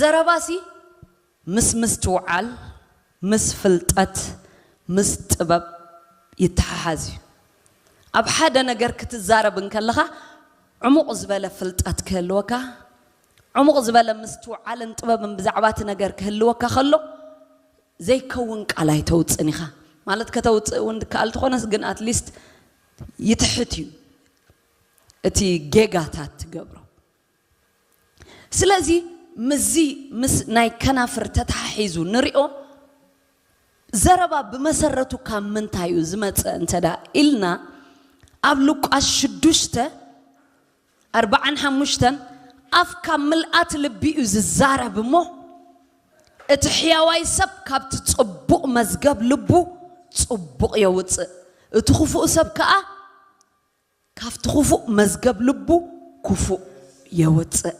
ዘረባሲ ምስ ምስትውዓል፣ ምስ ፍልጠት፣ ምስ ጥበብ ይተሓሓዝ እዩ። ኣብ ሓደ ነገር ክትዛረብ እንከለኻ ዕሙቕ ዝበለ ፍልጠት ክህልወካ፣ ዕሙቕ ዝበለ ምስትውዓልን ጥበብን ብዛዕባ እቲ ነገር ክህልወካ ከሎ ዘይከውን ቃል ኣይተውፅእን ኢኻ። ማለት ከተውፅእ እውን ድከኣል ትኾነስ ግን ኣትሊስት ይትሕት እዩ እቲ ጌጋታት ትገብሮ። ስለዚ ምስዚ ምስ ናይ ከናፍር ተተሓሒዙ ንሪኦ። ዘረባ ብመሰረቱ ካብ ምንታይ እዩ ዝመፅእ እንተዳ ኢልና፣ ኣብ ሉቃስ ሽዱሽተ ኣርባዓን ሓሙሽተን፣ ኣፍ ካብ ምልኣት ልቢ እዩ ዝዛረብ እሞ፣ እቲ ሕያዋይ ሰብ ካብቲ ጽቡቕ መዝገብ ልቡ ጽቡቕ የውፅእ፣ እቲ ክፉእ ሰብ ከኣ ካብቲ ክፉእ መዝገብ ልቡ ክፉእ የውፅእ።